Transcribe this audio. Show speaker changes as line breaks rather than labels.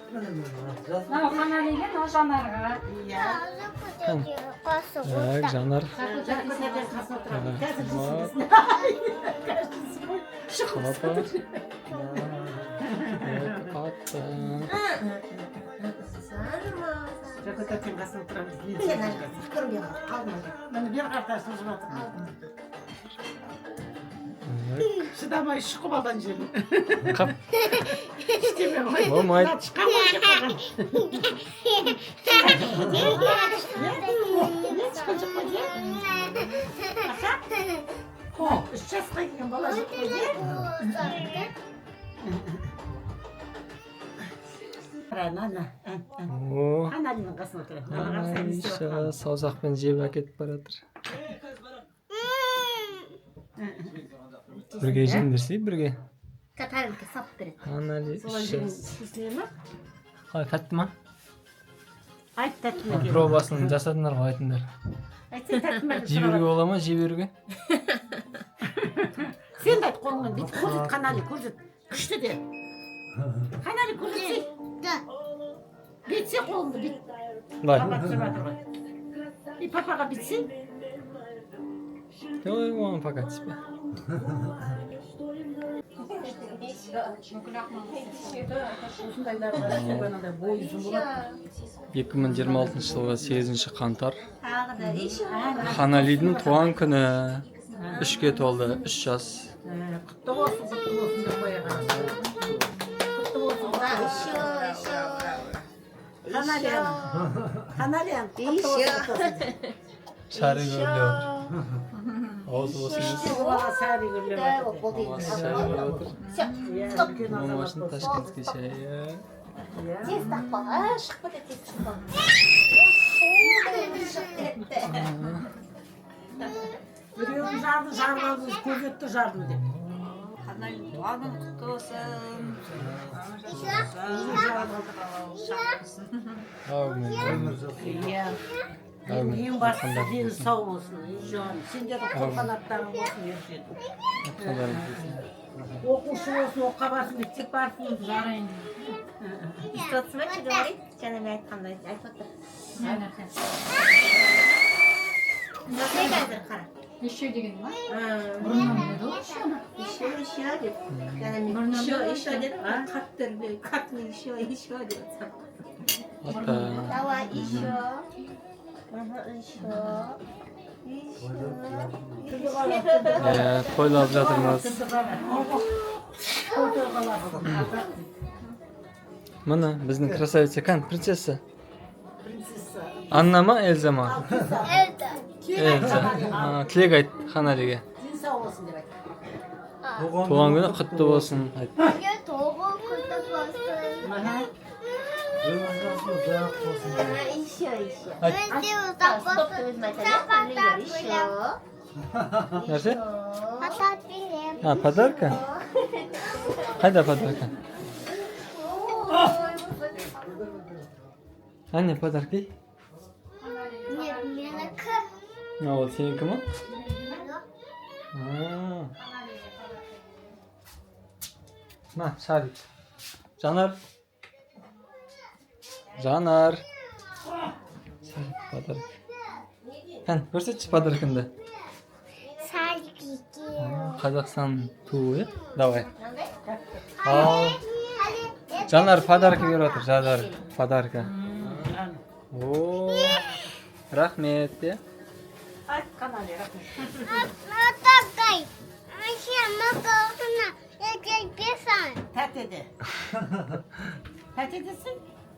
Мынау Ханалиге, мынау Жанарға.
Иә.
Так, Жанар.
Қасына отырамын. Қазір.
Папа. Так, ата.
Жакотаттың қасына отырамыз. Міне, бері қарата созып жатыр.
Так.
Шыдамай шұқып алған жерін.
Қап.
Ештеме ғой.
Болмайды.
Мына тышқан ғой жеп қойған. Не, тышқан жеп қойды, иә? 3 жасқа келген бала жеп қойды, иә? Ана, ана.
О.
Ханалидің қасына отырады. Ана, қарасай, не істеп
Айша
жатқанын.
Саусақпен жеп әкетіп бара жатыр. Бірге жеңдерсей, бірге.
Тарелка сап береді.
Ханали 3
Солай жеген
жас.
вкуснее ма?
Қалай, тәтті ма?
Айт, тәтті ма екен?
Пробасын жасадыңдар ғой, айтыңдар.
Айтсай, тәтті ма деп
Жей беруге
сұрап.
бола ма, жей беруге?
Сен де айт, қолыңмен бүйтіп көрсет, Ханали, көрсет. Күшті де. Ханали, көрсетсей. Бүйтсе қолыңды, бүйт.
Былай.
Папа түсіріп жатыр ғой. И папаға бүйтсей.
Ой, оған пока түспе.
Осындайларға анандай бойы ұзын болады.
2026 жылғы 8 қаңтар.
Тағы да еще.
Ханалидің туған күні. 3-ке толды, 3 жас.
Құтты болсын, құтты болсын деп қояйық. Құтты болсын.
Еще, еще.
Ханалиан. Ханалиан, құтты болсын, құтты болсын.
Шарик өрлеп отыр. Аузы бос емес.
Іштегі бала шарик үрлеп жатыр.
Болды.
Мамасы шай беріп отыр.
Все.
Иә, үлкен азамат
Мамасының
болсын.
Ташкентский шайы.
Иә.
Тез тақпа. А, шығып кетеді, тез шықпа. Шығып кетті.
Біреуін жарды, жарып алды, көзетті жардым деп.
Туған күн құтты болсын.
Жарып алды.
Әумин.
Иә.
Әумин.
Ең бастысы, дені сау болсын. Жаным, сендердің қол қанаттарың болсын, ержет.
Айтқандарың келсін.
Оқушы болсын, оққа барсын, мектеп барсын.
Жарайын.
Естіп отырсың ба, что говорит? Жаңа мен айтқанды айтып отыр.
Не нәрсе?
Не, қазір қара.
Еще деген ма? Бұрыннан біледі ғой еще.
Еще, еще деп. Жаңа мен
Бұрыннан
еще,
біледі.
Еще дедім. Қатты үрді. Как не еще, еще деп отырсам.
Ата.
Давай, еще. Ага, еще. Еще.
Иә, тойлап жатырмыз.
Той той қаласың.
Міне, біздің красавица кән, принцесса.
Принцесса.
Анна ма, Эльза ма? Эльза. А, тілек айт Ханалиге.
Дені сау болсын деп айт.
Туған күні құтты болсын айт.
Аха.
Еще, еще.
Айт.
Стоп деп өзім айтамын. Еще.
Нәрсе? А, подарка? Қайда подарка? Әне, подарки?
Нет, менікі.
А, ол сенікі ма? А. На, шарик. Жанар. Жанар. Шарик, подарок. Кән, көрсетші подаркаңды.
Шарик екен.
Қазақстан туы, иә? Давай. Ал. Жанар подарка беріп жатыр, Жанар подарка. О, рахмет, иә?
Айт, Ханали, рахмет.
Атакай. Тәте де.
Тәте десің?